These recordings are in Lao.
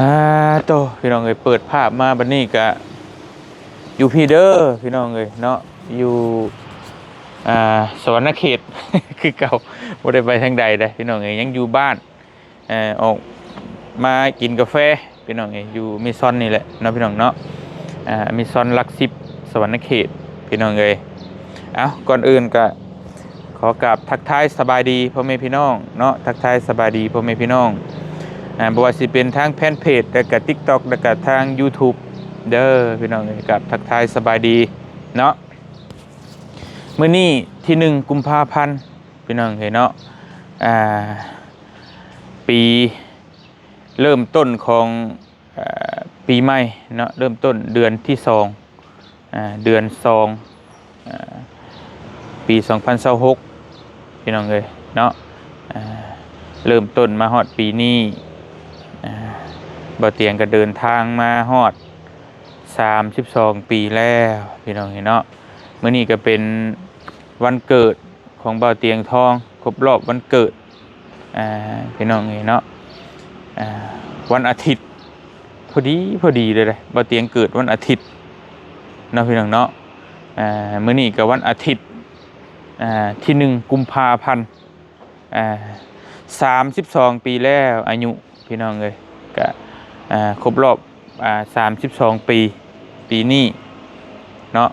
ອາໂຕ ພີ່ນ້ອງເອີຍ ເປີດພາບມາບັດນີ້ກະຢູ່ພີ້ເດີພີ່ນ້ອງເອີຍເນາະ ຢູ່ ອ່າ ສະຫວັນນະເຂດ ຄືເກົ່າ ບໍ່ໄດ້ໄປທາງໃດເດ້ພີ່ນ້ອງເອີຍ ຍັງຢູ່ບ້ານ ເອີ ອອກມາກິນກາແຟພີ່ນ້ອງເອີຍ ຢູ່ເມຊອນນີ້ແຫຼະເນາະພີ່ນ້ອງເນາະ ເອີ ເມຊອນຫຼັກສິບ ສະຫວັນນະເຂດພີ່ນ້ອງເອີຍ. ເອົ້າ ກ່ອນອື່ນກະ ຂໍກາບທັກທາຍສະບາຍດີພໍ່ແມ່ພີ່ນ້ອງເນາະ ທັກທາຍສະບາຍດີພໍ່ແມ່ພີ່ນ້ອງ ອາ ບໍ່ວ່າຊິເປັນທາງແຟນເພຈ ແລ້ວກະຕິກຕັອກ ແລ້ວກະທາງຢູທູບເດີພີ່ນ້ອງເອີຍ ກາບທັກທາຍສະບາຍດີເນາະ. ມື້ນີ້ທີໜຶ່ງ ກຸມພາພັນ ພີ່ນ້ອງເອີຍເນາະ ອາ ປີເລີ່ມຕົ້ນຂອງ ເອີ ປີໃໝ່ເນາະ ເລີ່ມຕົ້ນເດືອນທີສອງ ອາ ເດືອນສອງ ອາ ປີສອງພັນຊາວຫົກ ພີ່ນ້ອງເອີຍເນາະ ອາ ເລີ່ມຕົ້ນມາຮອດປີນີ້ ອາ ບ່າວຕຽງກໍເດີນທາງມາຮອດສາມສິບສອງປີແລ້ວ ພີ່ນ້ອງເອີຍເນາະ. ມື້ນີ້ກໍເປັນວັນເກີດຂອງບ່າວຕຽງທອງ ຄົບຮອບວັນເກີດ ອ່າ ພີ່ນ້ອງເອີຍເນາະ ອ່າ ວັນອາທິດ ພໍດີ ພໍດີເລີຍເດ້ ບ່າວຕຽງເກີດວັນອາທິດເນາະ ພີ່ນ້ອງເນາະ ອ່າ ມື້ນີ້ກໍວັນອາທິດ ອ່າ ທີໜຶ່ງ ກຸມພາພັນ ອ່າ ສາມສິບສອງປີແລ້ວອາຍຸ ພີ່ນ້ອງເອີຍ ກະ ອ່າ ຄົບຮອບ ອ່າ ສາມສິບສອງປີ ປີນີ້ເນາະ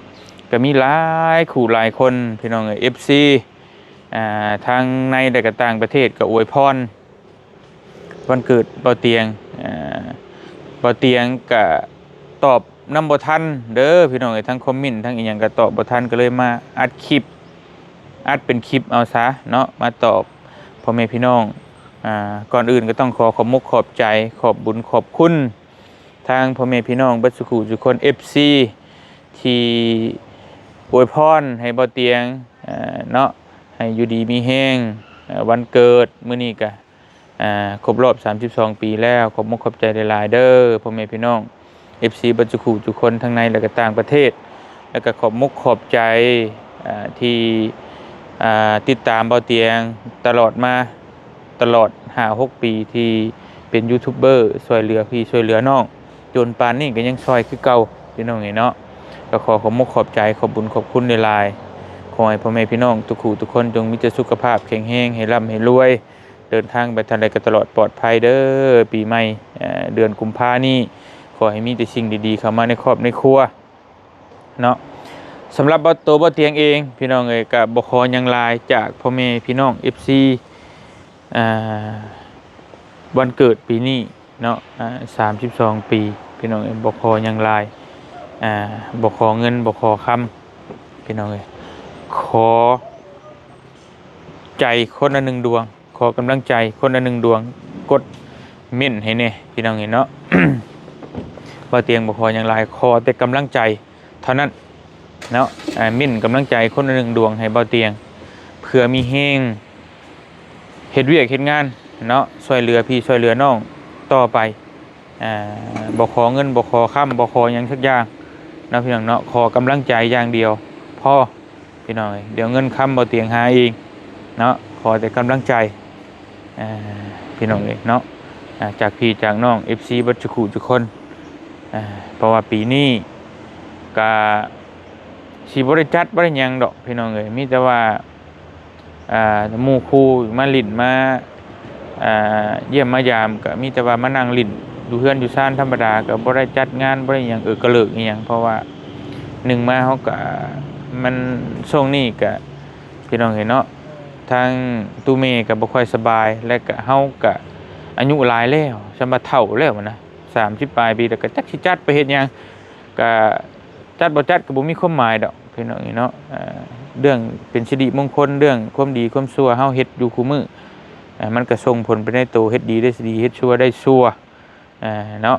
ກໍມີຫຼາຍຄູ່ຫຼາຍຄົນ ພີ່ນ້ອງເອີຍ ເອັຟຊີ ອ່າ ທາງໃນ ແລະ ກໍຕ່າງປະເທດກໍອວຍພອນວັນເກີດບ່າວຕຽງ ອ່າ ບ່າວຕຽງກະຕອບນຳບໍ່ທັນເດີພີ່ນ້ອງເອີຍ ທັງຄອມເມັນ ທັງອີ່ຫຍັງກໍຕອບບໍ່ທັນ ກໍເລີຍມາອັດຄລິບ ອັດເປັນຄລິບເອົາຊະເນາະ ມາຕອບພໍ່ແມ່ພີ່ນ້ອງ. ອ່າ ກ່ອນອື່ນກໍຕ້ອງຂໍຂອບມົກຂອບໃຈ ຂອບບຸນຂອບຄຸນ ທາງພໍ່ແມ່ພີ່ນ້ອງເບິດສູ່ຄູ່ສູ່ຄົນ ເອັຟຊີ ທີ່ອວຍພອນໃຫ້ບ່າວຕຽງ ເນາະ ໃຫ້ຢູ່ດີມີແຮງ ເອີ ວັນເກີດມື້ນີ້ກະ ອ່າ ຄົບຮອບສາມສິບສອງປີແລ້ວ ຂອບມົກຂອບໃຈຫຼາຍໆເດີພໍ່ແມ່ພີ່ນ້ອງ ເອັຟຊີ ເບິດສູ່ຄູ່ສູ່ຄົນ ທັງໃນ ແລະ ກໍຕ່າງປະເທດ ແລະ ກໍຂອບມົກຂອບໃຈ ອ່າ ທີ່ ອ່າ ຕິດຕາມບ່າວຕຽງຕະຫຼອດມາ ຕະຫຼອດຫ້າຫົກປີທີ່ເປັນຢູທູບເບີ ຊ່ວຍເຫຼືອພີ່ຊ່ວຍເຫຼືອນ້ອງ ຈົນປານນີ້ກໍຍັງຊ່ອຍຄືເກົ່າ ພີ່ນ້ອງເອີຍເນາະ. ກໍຂໍຂອບມົກຂອບໃຈ ຂອບບຸນຂອບຄຸນຫຼາຍໆ ຂໍໃຫ້ພໍ່ແມ່ພີ່ນ້ອງທຸກຄູ່ທຸກຄົນ ຈົ່ງມີແຕ່ສຸຂະພາບແຂງແຮງ ໃຫ້ລ່ຳໃຫ້ລວຍ ເດີນທາງໄປທາງໃດກໍຕະຫຼອດປອດໄພເດີ. ປີໃໝ່ ເດືອນກຸມພານີ້ ຂໍໃຫ້ມີແຕ່ສິ່ງດີໆເຂົ້າມາໃນຄອບໃນຄົວ ເນາະ. ສຳລັບໂຕບ່າວຕຽງເອງ ພີ່ນ້ອງເອີຍ ກໍບໍ່ຂໍຫຍັງຫຼາຍຈາກພໍ່ແມ່ພີ່ນ້ອງ ເອັຟຊີ ອ່າ ວັນເກີດປີນີ້ເນາະ ອ່າ ສາມສິບສອງປີ ພີ່ນ້ອງເອີຍ ບໍ່ຂໍຫຍັງຫຼາຍ ອ່າ ບໍ່ຂໍເງິນ ບໍ່ຂໍຄຳ ພີ່ນ້ອງເອີຍ ຂໍໃຈຄົນລະໜຶ່ງດວງ ຂໍກຳລັງໃຈຄົນລະໜຶ່ງດວງ ກົດເມັ້ນໃຫ້ແດ່ ພີ່ນ້ອງເອີຍເນາະ. ບ່າວຕຽງບໍ່ຂໍຫຍັງຫຼາຍ ຂໍແຕ່ກຳລັງໃຈເທົ່ານັ້ນເນາະ ເມັ້ນກຳລັງໃຈຄົນລະໜຶ່ງດວງໃຫ້ບ່າວຕຽງ ເພື່ອມີແຮງເຮັດວຽກເຮັດງານເນາະ ຊ່ວຍເຫຼືອພີ່ຊ່ວຍເຫຼືອນ້ອງຕໍ່ໄປ. ອ່າ ບໍ່ຂໍເງິນ ບໍ່ຂໍຄຳ ບໍ່ຂໍຫຍັງສັກຢ່າງເນາະ ພີ່ນ້ອງເນາະ ຂໍກຳລັງໃຈຢ່າງດຽວພໍ ພີ່ນ້ອງເອີຍ. ດຽວເງິນຄຳບ່າວຕຽງຫາເອງເນາະ ຂໍແຕ່ກຳລັງໃຈ ອ່າ ພີ່ນ້ອງເອີຍເນາະ ອ່າ ຈາກພີ່ຈາກນ້ອງ ເອັຟຊີ ເບິດສູ່ຄູ່ທຸກຄົນ ອ່າ ເພາະວ່າປີນີ້ກະຊິບໍ່ໄດ້ຈັດບໍ່ໄດ້ຫຍັງດອກ ພີ່ນ້ອງເອີຍ ມີແຕ່ວ່າ ອ່າ ໝູ່ຄູ່ມາຫຼິ້ນມາ ອ່າ ຢ້ຽມມາຢາມ ກໍມີແຕ່ວ່າມານັ່ງຫຼິ້ນຢູ່ເຮືອນຢູ່ຊານທຳມະດາ ກໍບໍ່ໄດ້ຈັດງານ ບໍ່ໄດ້ຫຍັງເອີກະເລີກອີ່ຫຍັງ ເພາະວ່າໜຶ່ງມາເຮົາກໍ ມັນ ຊ່ວງນີ້ກໍ ພີ່ນ້ອງເອີຍເນາະ ທາງຕູ້ແມ່ກໍບໍ່ຄ່ອຍສະບາຍ ແລະ ກໍເຮົາກໍອາຍຸຫຼາຍແລ້ວ ສ່ຳວ່າເຖົ້າແລ້ວນະ ສາມສິບປາຍປີ ແລ້ວກໍຈັກຊິຈັດໄປເຮັດຫຍັງ ກໍຈັດບໍ່ຈັດກໍບໍ່ມີຄວາມໝາຍດອກ ພີ່ນ້ອງເອີຍເນາະ. ເລື່ອງເປັນສິລິມົງຄົນ ເລື່ອງຄວາມດີຄວາມຊົ່ວ ເຮົາເຮັດຢູ່ຄູ່ມື້ ມັນກໍສົ່ງຜົນໄປໃນໂຕ ເຮັດດີໄດ້ດີ ເຮັດຊົ່ວໄດ້ຊົ່ວ ເນາະ.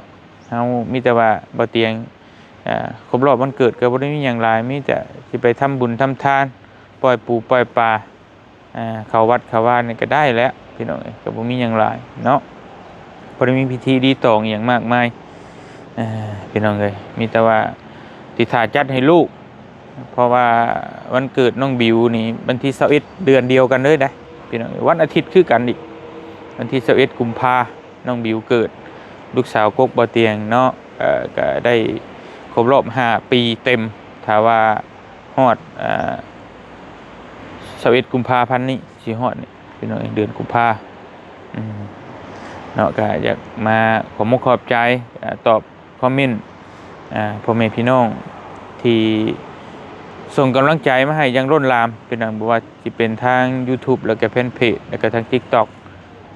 ເຮົາມີແຕ່ວ່າບ່າວຕຽງ ຄົບຮອບວັນເກີດກໍບໍ່ໄດ້ມີຫຍັງຫຼາຍ ມີແຕ່ຊິໄປທຳບຸນທຳທານ ປ່ອຍປູປ່ອຍປາ ອ່າ ເຂົ້າວັດເຂົ້າວານີ້ກໍໄດ້ແຫຼະ ພີ່ນ້ອງເອີຍ ກໍບໍ່ມີຫຍັງຫຼາຍເນາະ ບໍ່ໄດ້ມີພິທີລີຕອງອີ່ຫຍັງມາກມາຍ ພີ່ນ້ອງເອີຍ. ມີແຕ່ວ່າຊິຖ້າຈັດໃຫ້ລູກ ເພາະວ່າວັນເກີດນ້ອງບິວນີ້ວັນທີຊາວເອັດ ເດືອນດຽວກັນເລີຍເດ້ ພີ່ນ້ອງເອີຍ ວັນອາທິດຄືກັນອີກ ວັນທີຊາວເອັດ ກຸມພາ ນ້ອງບິວເກີດ ລູກສາວກົກບໍ່ຕຽງເນາະ ເອີ ກໍໄດ້ຄົບຮອບຫ້າປີເຕັມ ຖ້າວ່າຮອດ ເອີ ຊາວເອັດ ກຸມພາພັນນີ້ຊິຮອດນີ້ ພີ່ນ້ອງເອີຍ ເດືອນກຸມພາ ອືມ ເນາະ ກໍຢາກມາຂອບມຸກຂອບໃຈ ເອີ ຕອບຄອມເມັນ ອ່າ ພໍ່ແມ່ພີ່ນ້ອງທີ່ສົ່ງກຳລັງໃຈມາໃຫ້ຢ່າງລົ້ນຫຼາມ ພີ່ນ້ອງ ບໍ່ວ່າຊິເປັນທາງ YouTube ແລ້ວກໍແຟນເພຈ ແລ້ວກໍທາງ TikTok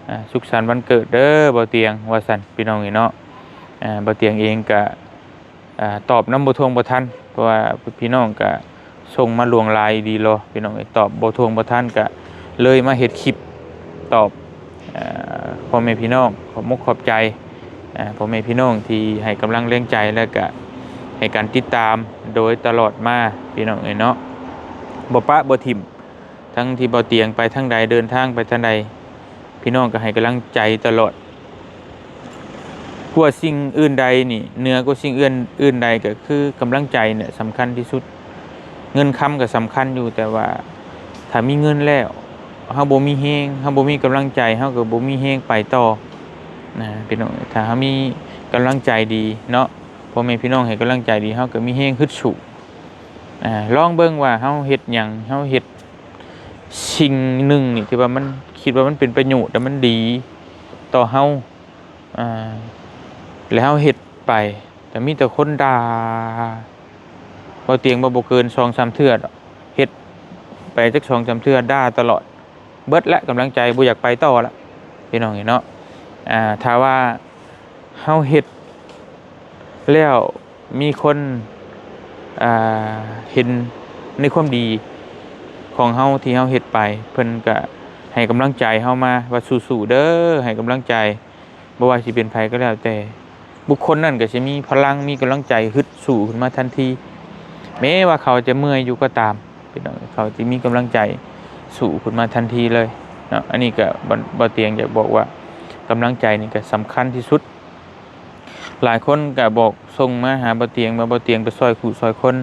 ອ່າ ສຸກສັນວັນເກີດເດີບໍ່ຕຽງ ວ່າຊັ້ນ ພີ່ນ້ອງເອີຍເນາະ ອ່າ ບໍ່ຕຽງເອງກະ ອ່າ ຕອບນຳບໍ່ທ່ວງບໍ່ທັນ ເພາະວ່າພີ່ນ້ອງກະສົ່ງມາຫຼວງຫຼາຍອີ່ຫຼີລອ ພີ່ນ້ອງເອີຍ ຕອບບໍ່ທ່ວງບໍ່ທັນ ກະເລີຍມາເຮັດຄລິບຕອບ ອ່າ ພໍ່ແມ່ພີ່ນ້ອງ ຂອບມຸກຂອບໃຈ ອ່າ ພໍ່ແມ່ພີ່ນ້ອງທີ່ໃຫ້ກຳລັງແຮງໃຈ ແລ້ວກະໃຫ້ການຕິດຕາມໂດຍຕະຫຼອດມາ ພີ່ນ້ອງເອີຍເນາະ ບໍ່ປະບໍ່ຖິ້ມ ທັງທີ່ບໍ່ຕຽງໄປທາງໃດ ເດີນທາງໄປທາງໃດ ພີ່ນ້ອງກໍໃຫ້ກຳລັງໃຈຕະຫຼອດ. ກວ່າສິ່ງອື່ນໃດນີ້ ເໜືອກວ່າສິ່ງອື່ນ ອື່ນໃດກໍຄືກຳລັງໃຈນີ້ແຫຼະສຳຄັນທີ່ສຸດ. ເງິນຄຳກໍສຳຄັນຢູ່ ແຕ່ວ່າຖ້າມີເງິນແລ້ວ ເຮົາບໍ່ມີແຮງ ເຮົາບໍ່ມີກຳລັງໃຈ ເຮົາກໍບໍ່ມີແຮງໄປຕໍ່ນະ ພີ່ນ້ອງ. ຖ້າເຮົາມີກຳລັງໃຈດີເນາະ ພໍ່ແມ່ພີ່ນ້ອງໃຫ້ກຳລັງໃຈດີ ເຮົາກໍມີແຮງຮຶດສູ້. ອາ ລອງເບິ່ງວ່າເຮົາເຮັດຫຍັງ ເຮົາເຮັດ ສິ່ງໜຶ່ງນີ້ທີ່ວ່າມັນ ຄິດວ່າມັນເປັນປະໂຫຍດ ແລະ ມັນດີຕໍ່ເຮົາ ອ່າ ແລ້ວເຮົາເຮັດໄປ ແຕ່ມີແຕ່ຄົນດ່າ ບໍ່ຕຽງວ່າບໍ່ເກີນສອງສາມເທື່ອດອກ ເຮັດໄປຈັກສອງສາມເທື່ອ ດ່າຕະຫຼອດ ເບິດລະກຳລັງໃຈ ບໍ່ຢາກໄປຕໍ່ລະ ພີ່ນ້ອງເອີຍເນາະ. ອ່າ ຖ້າວ່າເຮົາເຮັດແລ້ວ ມີຄົນ ອ່າ ເຫັນໃນຄວາມດີຂອງເຮົາທີ່ເຮົາເຮັດໄປ ເພິ່ນກະໃຫ້ກຳລັງໃຈເຮົາມາວ່າສູ້ໆເດີ ໃຫ້ກຳລັງໃຈ ບໍ່ວ່າຊິເປັນໃຜກໍແລ້ວແຕ່ ບຸກຄົນນັ້ນກໍຊິມີພະລັງ ມີກຳລັງໃຈຮຶດສູ້ຂຶ້ນມາທັນທີ ແມ້ວ່າເຂົາຈະເມື່ອຍຢູ່ກໍຕາມ ພີ່ນ້ອງ ເຂົາຈະມີກຳລັງໃຈສູ້ຂຶ້ນມາທັນທີເລີຍເນາະ. ອັນນີ້ກໍ ບ່າວຕຽງຢາກບອກວ່າ ກຳລັງໃຈນີ້ກໍສຳຄັນທີ່ສຸດ. ຫຼາຍຄົນກໍບອກ ສົ່ງມາຫາບ່າວຕຽງວ່າ ບ່າວຕຽງໄປຊ່ອຍຄູ່ຊ່ອຍຄົນ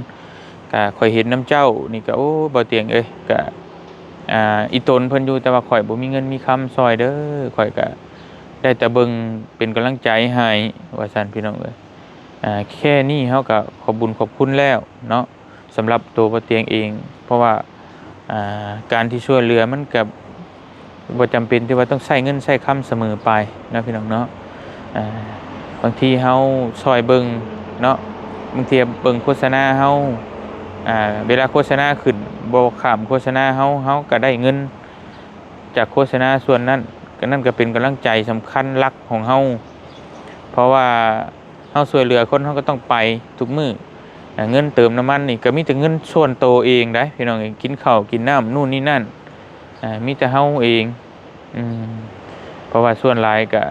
ກະຂ້ອຍເຫັນນຳເຈົ້ານີ້ກະ ໂອ້ ບ່າວຕຽງເອີຍ ກະ ອ່າ ອີ່ຕົນເພິ່ນຢູ່ ແຕ່ວ່າຂ້ອຍບໍ່ມີເງິນມີຄຳຊ່ອຍເດີ ຂ້ອຍກະໄດ້ແຕ່ເບິ່ງເປັນກຳລັງໃຈໃຫ້ ວ່າຊັ້ນ ພີ່ນ້ອງເອີຍ. ອ່າ ແຄ່ນີ້ເຮົາກະຂອບບຸນຂອບຄຸນແລ້ວເນາະ ສຳລັບໂຕບ່າວຕຽງເອງ ເພາະວ່າ ອ່າ ການທີ່ຊ່ວຍເຫຼືອມັນກະບໍ່ຈຳເປັນທີ່ວ່າຕ້ອງໃຊ້ເງິນໃຊ້ຄຳສະເໝີໄປເນາະ ພີ່ນ້ອງເນາະ. ອ່າ ບາງທີເຮົາຊ່ອຍເບິ່ງເນາະ ບາງເທື່ອເບິ່ງໂຄສະນາເຮົາ ອ່າ ເວລາໂຄສະນາຂຶ້ນ ບໍ່ຂ້າມໂຄສະນາເຮົາ ເຮົາກະໄດ້ເງິນຈາກໂຄສະນາສ່ວນນັ້ນ ກະນັ້ນກະເປັນກຳລັງໃຈສຳຄັນຫຼັກຂອງເຮົາ ເພາະວ່າ ເຮົາຊ່ວຍເຫຼືອຄົນ ເຮົາກໍຕ້ອງໄປທຸກມື້. ອ່າ ເງິນເຕີມນ້ຳມັນນີ້ກໍມີແຕ່ເງິນສ່ວນໂຕເອງໃດ໋ ພີ່ນ້ອງເອີຍ ກິນເຂົ້າກິນນ້ຳ ໂນ່ນນີ້ນັ້ນ ອ່າ ມີແຕ່ເຮົາເອງ. ອືມ ເພາະວ່າສ່ວນຫຼາຍກໍ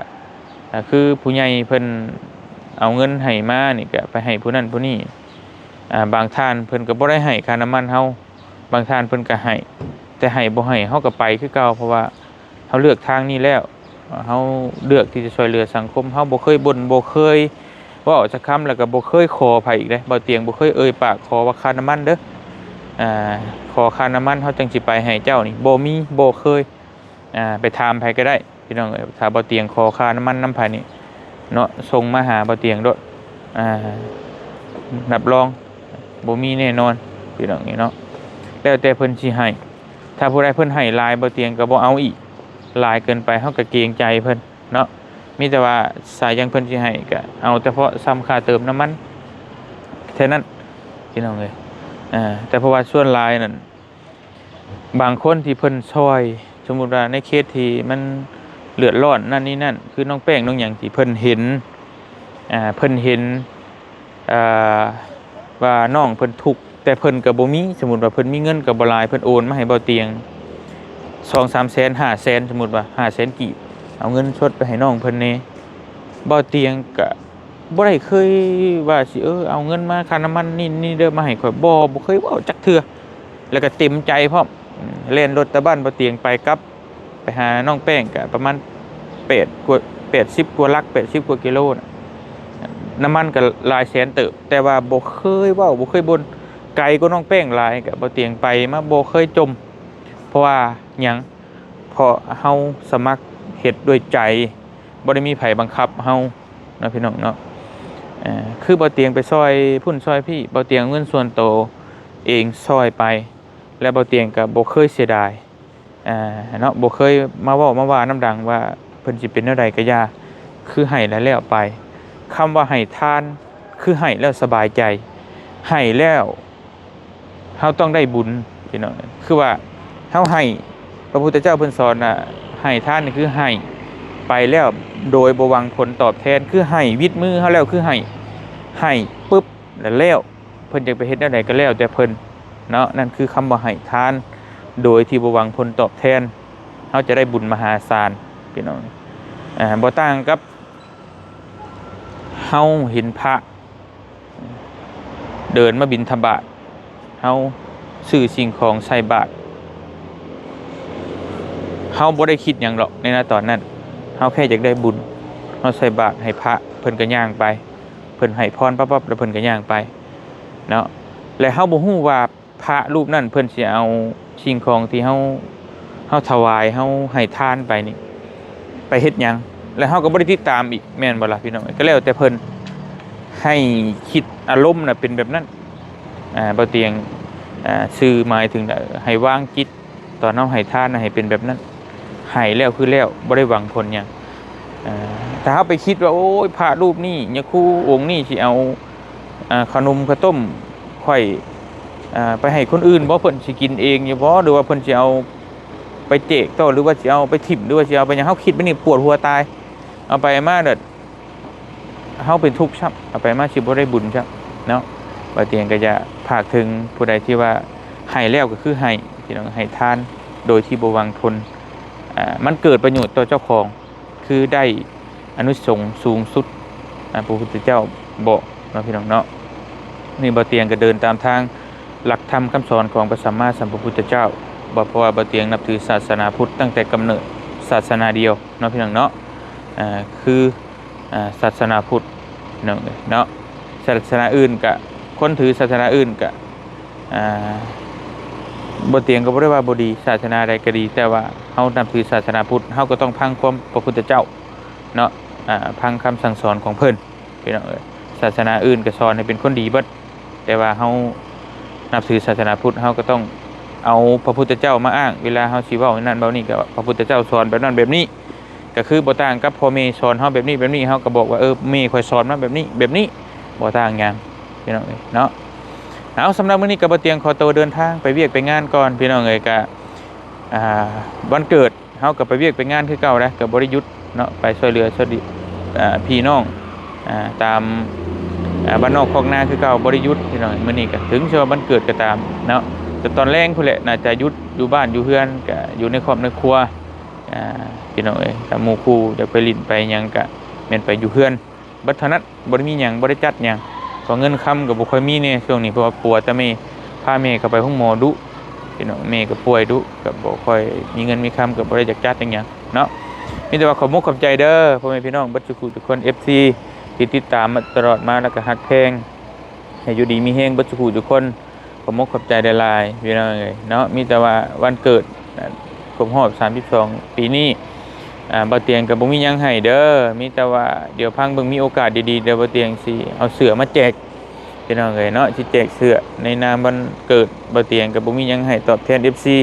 ອ່າ ຄືຜູ້ໃຫຍ່ເພິ່ນເອົາເງິນໃຫ້ມານີ້ ກໍໄປໃຫ້ຜູ້ນັ້ນຜູ້ນີ້. ອ່າ ບາງທ່ານເພິ່ນກໍບໍ່ໄດ້ໃຫ້ຄ່ານ້ຳມັນເຮົາ ບາງທ່ານເພິ່ນກໍໃຫ້ ແຕ່ໃຫ້ບໍ່ໃຫ້ ເຮົາກໍໄປຄືເກົ່າ ເພາະວ່າ ເຮົາເລືອກທາງນີ້ແລ້ວ ເຮົາເລືອກທີ່ຈະຊ່ວຍເຫຼືອສັງຄົມ ເຮົາບໍ່ເຄີຍບົ່ນ ບໍ່ເຄີຍເວົ້າຈັກຄຳ ແລ້ວກໍບໍ່ເຄີຍຂໍໃຜອີກເດ້. ບ່າວຕຽງບໍ່ເຄີຍເອີ່ຍປາກຂໍວ່າຄ່ານ້ຳມັນເດີ ອ່າ ຂໍຄ່ານ້ຳມັນເຮົາຈັ່ງຊິໄປໃຫ້ເຈົ້ານີ້ ບໍ່ມີ ບໍ່ເຄີຍ ອ່າ ໄປຖາມໃຜກໍໄດ້ ພີ່ນ້ອງເອີຍ. ຖ້າບ່າວຕຽງຂໍຄ່ານ້ຳມັນນຳໃຜນີ້ເນາະ ສົ່ງມາຫາບ່າວຕຽງໂລດ ອ່າ ຮັບຮອງບໍ່ມີແນ່ນອນ ພີ່ນ້ອງເອີຍເນາະ. ແລ້ວແຕ່ເພິ່ນຊິໃຫ້ ຖ້າຜູ້ໃດເພິ່ນໃຫ້ຫຼາຍ ບ່າວຕຽງກໍບໍ່ເອົາອີກ ຫຼາຍເກີນໄປ ເຮົາກໍເກງໃຈເພິ່ນເນາະ. ມີແຕ່ວ່າສາຍຫຍັງເພິ່ນຊິໃຫ້ ກໍເອົາແຕ່ເພາະສ່ຳຄ່າເຕີມນ້ຳມັນເທົ່ານັ້ນ ພີ່ນ້ອງເອີຍ. ອ່າ ແຕ່ເພາະວ່າສ່ວນຫຼາຍນັ້ນ ບາງຄົນທີ່ເພິ່ນຊ່ອຍ ສົມມຸດວ່າໃນເຂດທີ່ມັນເດືອດຮ້ອນນັ້ນນີ້ນັ້ນ ຄືນ້ອງແປ້ງນ້ອງຫຍັງ ທີ່ເພິ່ນເຫັນ ອ່າ ເພິ່ນເຫັນ ອ່າ ວ່ານ້ອງເພິ່ນທຸກ ແຕ່ເພິ່ນກໍບໍ່ມີ ສົມມຸດວ່າເພິ່ນມີເງິນກໍບໍ່ຫຼາຍ ເພິ່ນໂອນມາໃຫ້ບ່າວຕຽງສອງສາມແສນ ຫ້າແສນ ສົມມຸດວ່າຫ້າແສນກີບ ເອົາເງິນສົດໄປໃຫ້ນ້ອງເພິ່ນແດ່. ບ່າວຕຽງກໍບໍ່ໄດ້ເຄີຍວ່າຊິ ເອີ ເອົາເງິນມາຄ່ານ້ຳມັນນີ້ນີ້ເດີ ມາໃຫ້ຂ້ອຍ ບໍ່ ບໍ່ເຄີຍເວົ້າຈັກເທື່ອ ແລ້ວກໍເຕັມໃຈພ້ອມ ແລ່ນລົດຕາບ້ານບ່າວຕຽງໄປກັບ ໄປຫານ້ອງແປ້ງກະປະມານແປດກວ່າ ແປດສິບກວ່າຫຼັກ ແປດສິບກວ່າກິໂລນະ ນ້ຳມັນກະຫຼາຍແສນເຕີບ ແຕ່ວ່າບໍ່ເຄີຍເວົ້າ ບໍ່ເຄີຍບົ່ນ ໄກກວ່ານ້ອງແປ້ງຫຼາຍ ກະບໍ່ຕຽງໄປມາ ບໍ່ເຄີຍຈົ່ມ. ເພາະວ່າຫຍັງ? ເພາະເຮົາສະໝັກເຮັດດ້ວຍໃຈ ບໍ່ໄດ້ມີໃຜບັງຄັບເຮົາ ນະພີ່ນ້ອງເນາະ. ເອີ ຄືບ່າວຕຽງໄປຊ່ອຍພຸ້ນຊ່ອຍພີ້ ບ່າວຕຽງເອົາເງິນສ່ວນໂຕເອງຊ່ອຍໄປ ແລະ ບ່າວຕຽງກໍບໍ່ເຄີຍເສຍດາຍ ອ່າ ເນາະ ບໍ່ເຄີຍມາເວົ້າມາວ່ານຳດັງວ່າເພິ່ນຊິເປັນແນວໃດກໍຢ່າ ຄືໃຫ້ແລ້ວແລ້ວໄປ. ຄຳວ່າໃຫ້ທານ ຄືໃຫ້ແລ້ວສະບາຍໃຈ ໃຫ້ແລ້ວເຮົາຕ້ອງໄດ້ບຸນ ພີ່ນ້ອງ. ຄືວ່າເຮົາໃຫ້ ພະພຸດທະເຈົ້າເພິ່ນສອນວ່າໃຫ້ທານນີ້ຄືໃຫ້ໄປແລ້ວໂດຍບໍ່ຫວັງຜົນຕອບແທນ ຄືໃຫ້ວິດມືເຮົາແລ້ວ ຄືໃຫ້ ໃຫ້ປຶບ ແລ້ວ ເພິ່ນຈະໄປເຮັດແນວໃດກໍແລ້ວແຕ່ເພິ່ນເນາະ. ນັ້ນຄືຄຳວ່າໃຫ້ທານໂດຍທີ່ບໍ່ຫວັງຜົນຕອບແທນ ເຮົາຈະໄດ້ບຸນມະຫາສານ ພີ່ນ້ອງ. ອ່າ ບໍ່ຕ່າງກັບເຮົາເຫັນພະເດີນມາບິນທະບາດ ເຮົາຊື້ສິ່ງຂອງໃສ່ບາດ ເຮົາບໍ່ໄດ້ຄິດຫຍັງດອກໃນນະຕອນນັ້ນ ເຮົາແຄ່ຢາກໄດ້ບຸນ ເຮົາໃສ່ບາດໃຫ້ພະ ເພິ່ນກໍຍ່າງໄປ ເພິ່ນໃຫ້ພອນປັບໆ ແລ້ວເພິ່ນກໍຍ່າງໄປເນາະ. ແລະ ເຮົາບໍ່ຮູ້ວ່າພະຮູບນັ້ນເພິ່ນຊິເອົາສິ່ງຂອງທີ່ເຮົາ ເຮົາຖວາຍ ເຮົາໃຫ້ທານໄປນີ້ ໄປເຮັດຫຍັງ ແລະ ເຮົາກໍບໍ່ໄດ້ຕິດຕາມອີກ ແມ່ນບໍ່ລະ ພີ່ນ້ອງເອີຍ? ກໍແລ້ວແຕ່ເພິ່ນ ໃຫ້ຄິດອາລົມນະເປັນແບບນັ້ນ. ອ່າ ບໍ່ຕຽງ ອ່າ ສື່ໝາຍເຖິງ ໃຫ້ວາງຈິດ ຕອນເຮົາໃຫ້ທານນະໃຫ້ເປັນແບບນັ້ນ ໃຫ້ແລ້ວຄືແລ້ວ ບໍ່ໄດ້ຫວັງຜົນຫຍັງ. ເອີ ຖ້າເຮົາໄປຄິດວ່າ ໂອ້ຍ ພະຮູບນີ້ ຍາຄູອົງນີ້ຊິເອົາ ອ່າ ຂະໜົມຂະຕົ້ມຂ້ອຍ ອ່າ ໄປໃຫ້ຄົນອື່ນບໍ່? ເພິ່ນຊິກິນເອງຢູ່ບໍ່? ຫຼືວ່າເພິ່ນຊິເອົາໄປແຈກຕໍ່ ຫຼືວ່າຊິເອົາໄປຖິ້ມ ຫຼືວ່າຊິເອົາໄປຫຍັງ? ເຮົາຄິດແບບນີ້ປວດຫົວຕາຍ ເອົາໄປມາແລ້ວ ເຮົາເປັນທຸກຊ້ຳ ເອົາໄປມາຊິບໍ່ໄດ້ບຸນຊ້ຳເນາະ. ບ່າວຕຽງກໍຢາກຝາກເຖິງຜູ້ໃດທີ່ວ່າໃຫ້ແລ້ວກໍຄືໃຫ້ ພີ່ນ້ອງ ໃຫ້ທານໂດຍທີ່ບໍ່ຫວັງຜົນ ອ່າ ມັນເກີດປະໂຫຍດຕໍ່ເຈົ້າຂອງ ຄືໄດ້ອານິສົງສູງສຸດ ອ່າ ພະພຸດທະເຈົ້າບອກເນາະ ພີ່ນ້ອງເນາະ. ນີ້ບ່າວຕຽງກໍເດີນຕາມທາງຫຼັກທຳຄຳສອນຂອງພະສຳມາສຳພຸດທະເຈົ້າ ບໍ່ ເພາະວ່າບ່າວຕຽງນັບຖືສາສະໜາພຸດຕັ້ງແຕ່ກຳເນີດສາສະໜາດຽວເນາະ ພີ່ນ້ອງເນາະ. ອ່າ ຄື ອ່າ ສາສະໜາພຸດເນາະ ເນາະ ສາສະໜາອື່ນກະ ຄົນຖືສາສະໜາອື່ນກະ ອ່າ ບໍ່ຕຽງກໍບໍ່ໄດ້ວ່າບໍ່ດີ ສາສະໜາໃດກໍດີ ແຕ່ວ່າເຮົານັບຖືສາສະໜາພຸດ ເຮົາກໍຕ້ອງຟັງຄວາມພະພຸດທະເຈົ້າເນາະ ອ່າ ຟັງຄຳສັ່ງສອນຂອງເພິ່ນ ພີ່ນ້ອງເອີຍ. ສາສະໜາອື່ນກໍສອນໃຫ້ເປັນຄົນດີເບິດ ແຕ່ວ່າເຮົານັບຖືສາສະໜາພຸດ ເຮົາກໍຕ້ອງເອົາພະພຸດທະເຈົ້າມາອ້າງ ເວລາເຮົາຊິເວົ້ານັ້ນເວົ້ານີ້ ກໍພະພຸດທະເຈົ້າສອນແບບນັ້ນແບບນີ້. ກໍຄືບໍ່ຕ່າງກັບພໍ່ແມ່ສອນເຮົາແບບນີ້ແບບນີ້ ເຮົາກໍບອກວ່າ ເອີ ແມ່ຂ້ອຍສອນມາແບບນີ້ແບບນີ້ ບໍ່ຕ່າງຫຍັງ ພີ່ນ້ອງເອີຍເນາະ. ເອົາ ສຳລັບມື້ນີ້ກໍບໍ່ຕຽງຂໍໂຕເດີນທາງໄປວຽກໄປງານກ່ອນ ພີ່ນ້ອງເອີຍ. ກະ ອ່າ ວັນເກີດ ເຮົາກໍໄປວຽກໄປງານຄືເກົ່າແຫຼະ ກໍບໍ່ໄດ້ຢຸດເນາະ ໄປຊ່ວຍເຫຼືອຊ່ວຍດີ ອ່າ ພີ່ນ້ອງ ອ່າ ຕາມ ອ່າ ບ້ານນອກຄອກນາຄືເກົ່າ ບໍ່ໄດ້ຢຸດ ພີ່ນ້ອງ. ມື້ນີ້ກໍເຖິງຊິວ່າວັນເກີດກໍຕາມເນາະ ແຕ່ຕອນແລງພຸ້ນແຫຼະ ໜ້າຈະຢຸດຢູ່ບ້ານຢູ່ເຮືອນ ກໍຢູ່ໃນຄອບໃນຄົວ ອ່າ ພີ່ນ້ອງເອີຍ. ຖ້າໝູ່ຄູ່ຢາກໄປຫຼິ້ນໄປຫຍັງ ກໍແມ່ນໄປຢູ່ເຮືອນ ເບິດເທົ່ານັ້ນ ບໍ່ໄດ້ມີຫຍັງ ບໍ່ໄດ້ຈັດຫຍັງ. ກໍເງິນຄຳກໍບໍ່ຄ່ອຍມີແດ່ຊ່ວງນີ້ ເພາະວ່າປົວແຕ່ແມ່ ພາແມ່ເຂົ້າໄປໂຮງໝໍດຸ ພີ່ນ້ອງ ແມ່ກໍປ່ວຍດຸ ກໍບໍ່ຄ່ອຍມີເງິນມີຄຳ ກໍບໍ່ໄດ້ຢາກຈັດຫຍັງເນາະ. ມີແຕ່ວ່າຂອບມຸກຂອບໃຈເດີ ພໍ່ແມ່ພີ່ນ້ອງເບິດສູ່ຜູ້ສູ່ຄົນ ເອັຟຊີ ທີ່ຕິດຕາມມາຕະຫຼອດມາ ແລ້ວກໍຮັກແພງ ໃຫ້ຢູ່ດີມີແຮງເບິດສູ່ຜູ້ສູ່ຄົນ. ຂອບມຸກຂອບໃຈຫຼາຍໆ ພີ່ນ້ອງເອີຍເນາະ. ມີແຕ່ວ່າວັນເກີດ ອ່າ ຄົບຮອບສາມສິບສອງປີນີ້ ອ່າ ບ່າວຕຽງກໍບໍ່ມີຫຍັງໃຫ້ເດີ ມີແຕ່ວ່າດຽວພັງເບິ່ງ ມີໂອກາດດີໆ ດຽວບ່າວຕຽງຊິເອົາເສື້ອມາແຈກ ພີ່ນ້ອງເອີຍເນາະ. ຊິແຈກເສື້ອໃນນາມວັນເກີດ ບ່າວຕຽງກໍບໍ່ມີຫຍັງໃຫ້ຕອບແທນ ເອັຟຊີ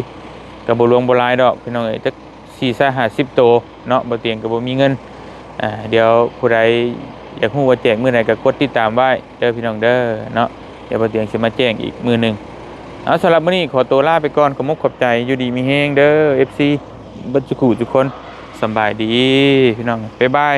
ກໍບໍ່ຫຼວງບໍ່ຫຼາຍດອກ ພີ່ນ້ອງເອີຍ ຈັກສີ່ສິບຫ້າສິບໂຕເນາະ. ບ່າວຕຽງກໍບໍ່ມີເງິນ ອ່າ ດຽວຜູ້ໃດຢາກຮູ້ວ່າແຈກມື້ໃດກໍກົດຕິດຕາມໄວ້ເດີ ພີ່ນ້ອງເດີເນາະ. ດຽວບ່າວຕຽງຊິມາແຈ້ງອີກມື້ໜຶ່ງ. ເອົາ ສຳລັບມື້ນີ້ຂໍໂຕລາໄປກ່ອນ ຂອບມຸກຂອບໃຈ ຢູ່ດີມີແຮງເດີ ເອັຟຊີ ເບິດສູ່ຜູ້ສູ່ຄົນ ສຳບາຍດີ ພີ່ນ້ອງ ບາຍບາຍ.